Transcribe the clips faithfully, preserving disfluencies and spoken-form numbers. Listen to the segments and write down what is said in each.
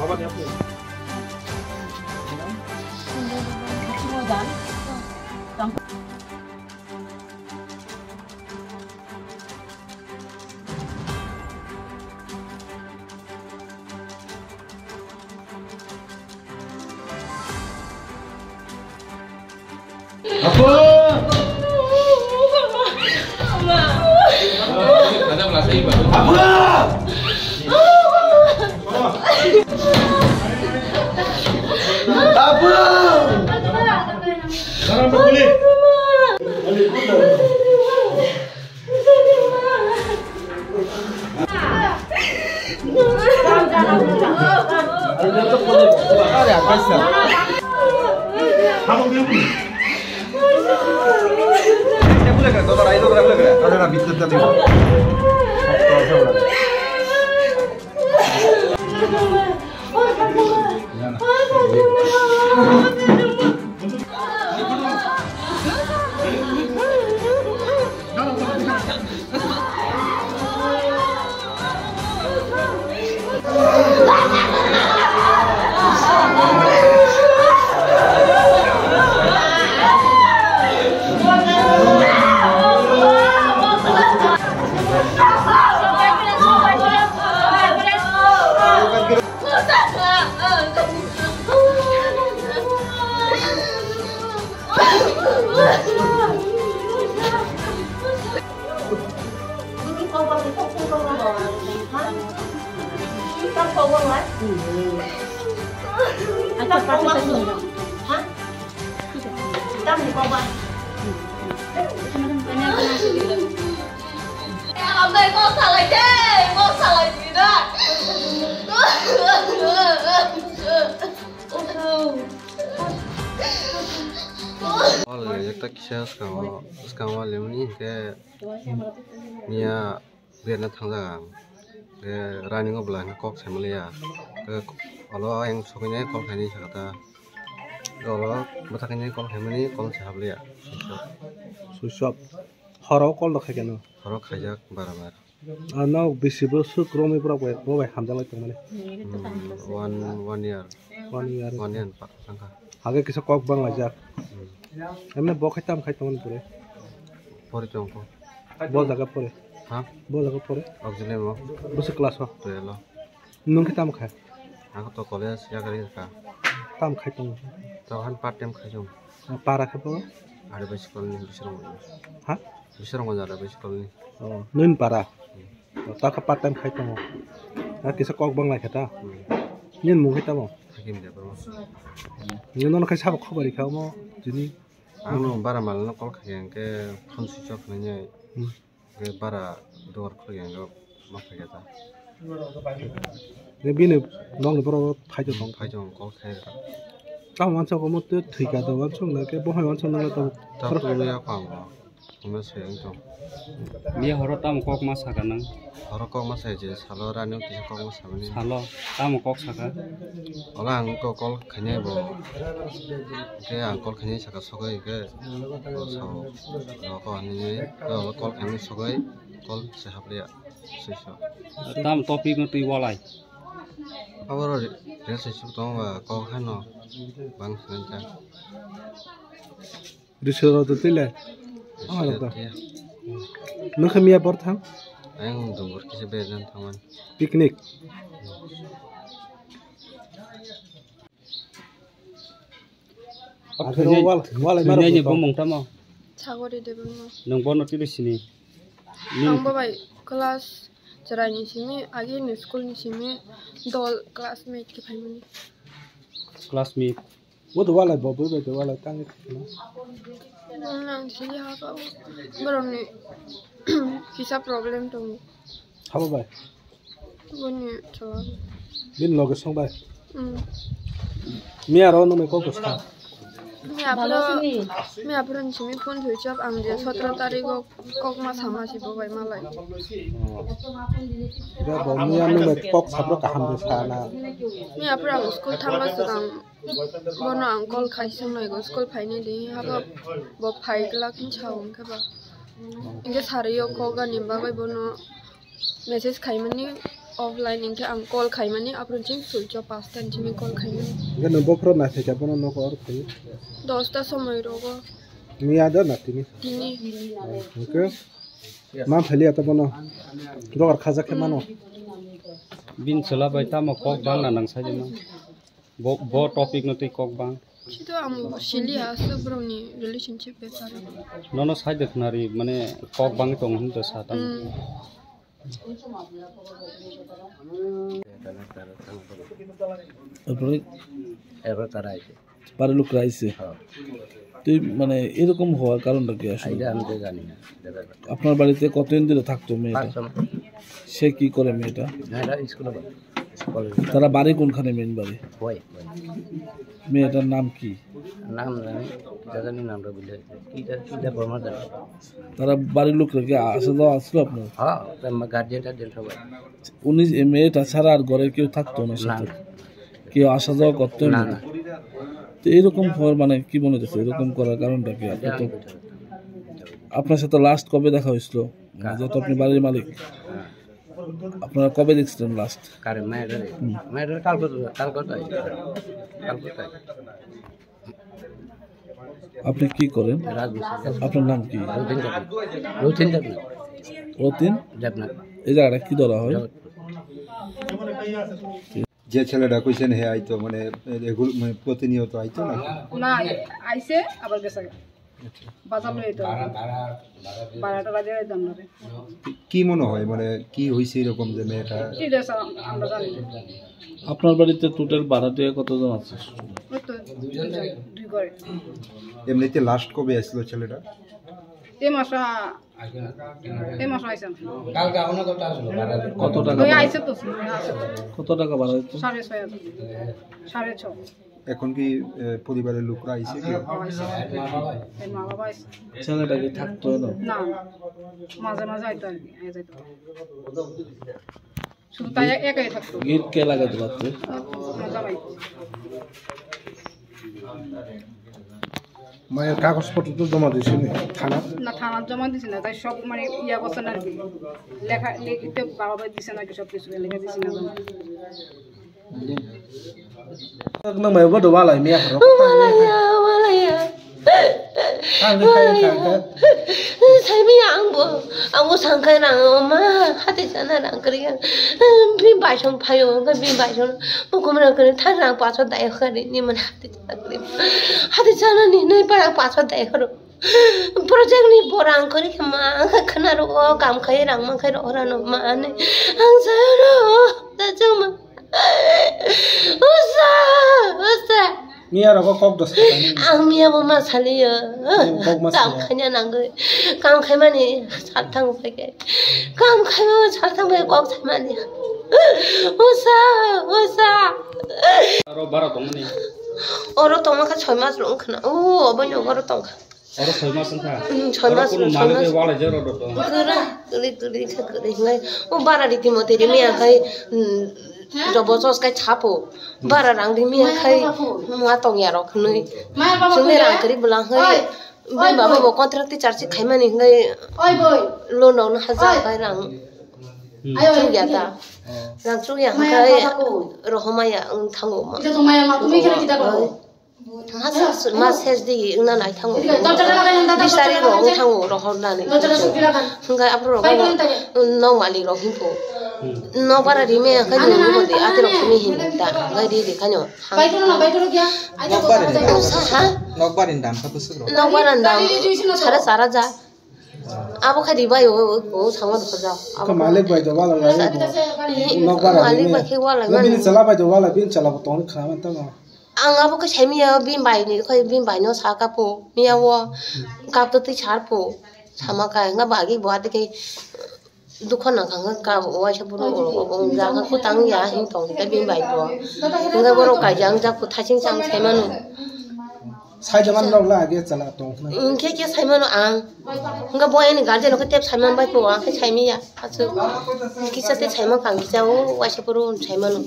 Apa? Apa? Apa? Wal ekta kisa swkango, swkango limni hinkhe miya berna thangjak ang. Hinkhe running o bwla hinkhe kok saimaliya. Hinkhe olo ayang sokwi nai kol khainai sakha ta. Olo bwthaknai kol khaimani kol se habliya. Switch off. Horo kol rok khai keno? Horo khaijak bara bar. Ano bisi bo swk romwi borok bai, bo bai hamjak lai tongmani. Hmm, one, one year. One year. One year pa, tangkha. Hage kisa kok bang laijak. Hmm. Emne bo khai tam khai tongmani pore? Pori tongkho. Bo jaga pore? Ha? Bo jaga pore? Auxiliary mo. Bwswk class o? Twelve o. Nwng khe tamo kha? Ang to college yakarwi rwkha. Tamo khai tongo? Tohan part time khai tongo. Para khe bo? Ari bai school ni bisrong. Ha? Bisrong jara bai school ni. Oh, nwng para? Hmm. Oh, ta khe part time khai tongo. Na kisa kok bang lai kha ta? Hmm. Nini mung khe tamo? Hakim de bro. Nini nono khai sabo khobor rikha omo jini? Ang no bara mal no call khai ang khe phone switch off nai. Hmm. Hwnkhe bara dugar khulukya hwnkhe ma phaikha ta. Hwnkhe bini nokni borok phai tong, phai tong, call khai rwkha. Tamo uansuk omo twi thwikha do uansuk nang khe bo hai uansuk nang khe tamo. Tamo phunukya kho ang bo. Phunukna se wng tong. Miya horo tamo kok ma sakha nang? Horo kok ma sai je salo rani twi kok ma samani. Salo tamo kok sakha? Ola ang ko call khainai bo. Hwnkhe ang call khainai saka sogwi hwnkhe. Sao, roko hinwi, khe olo call khaimani sogwi, call se hapliya, switch off. Tam topic no twi walai. Aboro re-, relationship tongo ba, kok haino, bang sinai ta. Risoro to twi le. Risoro to. Nwng khe miya bor thang? Ayang dungur kisa bejan thangmani. Picnic. Akhirno wal-, walai maro thwinaini bumung tamo? Sagori Debbarma. Nwng bono tini sini? Ang bo bai class chwraini simi, agini school ni simi dol classmate khe phaimani. Classmate? Bo to walai bo, bo bai to walai tangwi thangna. Ang sini ha ka borokni kisa problem tongo. Habo bai? Boni chwla. Bini loge song bai? Mm. Miya ro nung mai kok sa? Miya phuru, miya phuru ni simi phone thwi chap ang je sotro tarikh o kok ma sama si bo bai malai. Oh. Ida bo miya nung mai kok sabro kaham de sa na. Miya phuru ang school thangma swkang bono ang call khai sung nai go school phaini di habo bo phai glak hin sa hwnkhe ba. Inge sari o kok ani bagwi bono message khaimani Offline hinkhe ang call khaimani, aphuru chini switch off, pasta ni simi call khaimani. Hinkhe nwng bophuru naithai khe bono nogo oro phai? Dosta somoi rogo. Miya do na tini? Tini. Hinkhe ma phali ata bono. Dogar khaja khe mano. Bin chwla bai tamo kok bang na nang sai ma. Bo, bo topic no tei kok bang. Chito ang sili ha, so borokni relationship bepar. Nono side khwnari, mane kok bang tong hin to sa tang. Hmm. তারপরে এবার তারা আইছে। বাড়ির লোকরা আইছে। হ্যাঁ। তুই মানে এরকম হওয়ার কারণটা কি আসলে? এটা আমি তো জানি না। আপনার বাড়িতে কতদিন ধরে থাকতো মেয়েটা? পাঁচ ছয় মাস। সে কি করে মেয়েটা? মেয়েটা স্কুলে পড়ে। কলেজে। তারা বাড়ি কোনখানে, মেইন বাড়ি? হয়, হয়। মেয়েটার নাম কি? নাম জানি, এটা জানি নামটা ভুলে গেছি। কিটা, কিটা বর্মা জানি। তারা বাড়ির লোকরা কি আসা যাওয়া আসলো আপনার? হ্যাঁ, তার মা-, গার্জিয়ান টার্জিয়ান সবাই। উনি, এই মেয়েটা ছাড়া আর ঘরে কেউ থাকতো না না। সাথে? কেউ আসা যাওয়া করতো না, না? না। তো এরকম হওয়ার মানে কি মনে হচ্ছে? এরকম করার কারণটা কি? আপনি তো, আপনার সাথে লাস্ট কবে দেখা হয়েছিল? কার? যেহেতু আপনি বাড়ির মালিক। হ্যাঁ। আপনারা কবে দেখছিলেন লাস্ট? কারে? মেয়েটারে? হুম। মেয়েটারে কালকে তো, কালকে তো আইছে। কালকে তো আইছে। আপনি কি করেন? রাজমিস্ত্রি। আপনার নাম কি? রতিন দেবনাথ। রতিন দেবনাথ। রতিন? দেবনাথ। এই জায়গাটা কি ধরা হয়? জগৎপুর। যে ছেলেটা কইছেন, হে আইতো, মানে, রেগুল-, মানে, প্রতিনিয়ত আইতো না? না, আইছে, আবার গেছে। আচ্ছা। বাজার লই আইতো। বারোটা বাজে আইতাম না রে। কি মনে হয়, মানে, কি হইছে এরকম যে মেয়েটা? কি রে, সব আমরা জানি না। আপনার বাড়িতে টোটাল ভাড়াটিয়া কতজন আছে? ওই তো দুইজন, দুই ঘরে। এমনিতে লাস্ট কবে আসলো ছেলেটা? এই মাসে, এই মাসে আইছে। কালকে আপনার কত আসলো ভাড়া? কত টাকা ওই ভাড়া? আইছে তো, আইছে তো। কত টাকা ভাড়া দিত? সাড়ে ছয় হাজার। সাড়ে ছ। এখন কি, এ, পরিবারের লোকরা আইছে কি? হ্যাঁ, আইছে। এর মা বাবা আইছে। ছেলেটা কি থাকতো না? না, না। মাঝে মাঝে আইতো আর কি, আই যাইতো। শুধু তাই একাই থাকতো। গিট কে লাগাইতে পারতো? আমার জামাই। মায়ের কাগজপত্র তো জমা দিছেনি থানা? না, থানাত জমা দিছি না, তাই সব মানে ইয়া করছে না আর কি। লেখা, লিখিত বাবা ভাই দিছে নাকি সব কিছু, লেখা দিছি না জমা। Nang mai bodo walai miya horo. Walai ya, walai ya. Ang de khai khai khai. Sai miya ang bo, ang bo sangkai rang ma hati sana rang kriya. Bin bai song phayo, bin bai song. Bukum rang kri thar rang paso dai khari ni man hati sana kri. Hati sana ni nai parang paso dai kharo. Project ni borang kori ma khana ro kam khai rang ma khai ro ora no ma ne ang sa ro ta chuma usa usa. Miya rogo kok dos kani. Ang miya bo ma sali ya. Kok ma sali. Kam khanya nang goi. Kam khai mani sal thang pai ke. Kam khai ma sal thang pai kok sai mani. Usa usa. Aro bara tong ni. Oro tong ma kha choi mas rong khana. O obo no oro tong kha. Oro soi mas wngkha? Mm, soi mas, soi mas. Oro kunu malik bai walai jero do to. Kwrwi, kwrwi, kwrwi kha kwrwi hingai. O bara riti moti rimi akhai, mm, jobo sos kai chapo. Bara rang rimi akhai, ma tong ya rok hinui. Chwngni rang kwrwi bwla hingai. Bini baba bo contract teacher si khaimani hingai. Loan rok no haja kai rang. Chwng ya ta. Rang chwng ya hingai. Rohoma ya wng thango ma. Mas, mas ses di wngna nai thango. Bis tarik rok wng thango rohor nani. Hingke aphuru rok no malik rok hingko. Nokbar rime khe nungwi hodi ati rok simi hin ta. Ngai di di khanyo. Nokbar ni dam. Sa ha? Nokbar ni dam kha bwswk rok. Nokbar ni dam sara sara ja. Abo khe ribai o, o, o, sango dukha ja. Abo khe malik bai do wala lai bo. Nokbar ni malik bai khe wala mani. Bini chala bai do wala, bini chala bo tong khna man tamo. Ang abo khe sai miya, bini bai ni, khoi bini bai no sa kap o, miya o, kap to twi sar po, sama kai, nga bagi bo ati khe dukha nang kha, nga ka waisa buru o, o, o, ja nga kutang ya, hin tong, ta bini bai bo. Nga borok kai jang ja kutha sing sang sai manu. Sai jaman rok la age chala tong khna. Hingke khe sai mano ang. Hingke bo ani guardian rok khe tep sai man bai po, ang khe sai miya. Achu kisa te sai man kang kisa o waisa poro sai mano.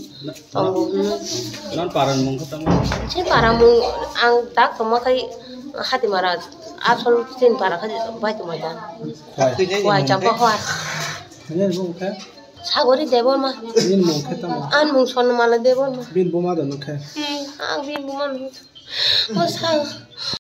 Tongo hwnwi. Non paran mung khe tamo? Chini para mung ang tak tongma khai Hatimara asol chini para khai bai tongma da. Khwai. Khwai chapa khwai. Hwnwi mung khe? Sagori Debbarma. Bini mung khe tamo? Ani mung Swarnamala Debbarma. Bini buma dono khe? Hmm, ang bini buma no. O sa,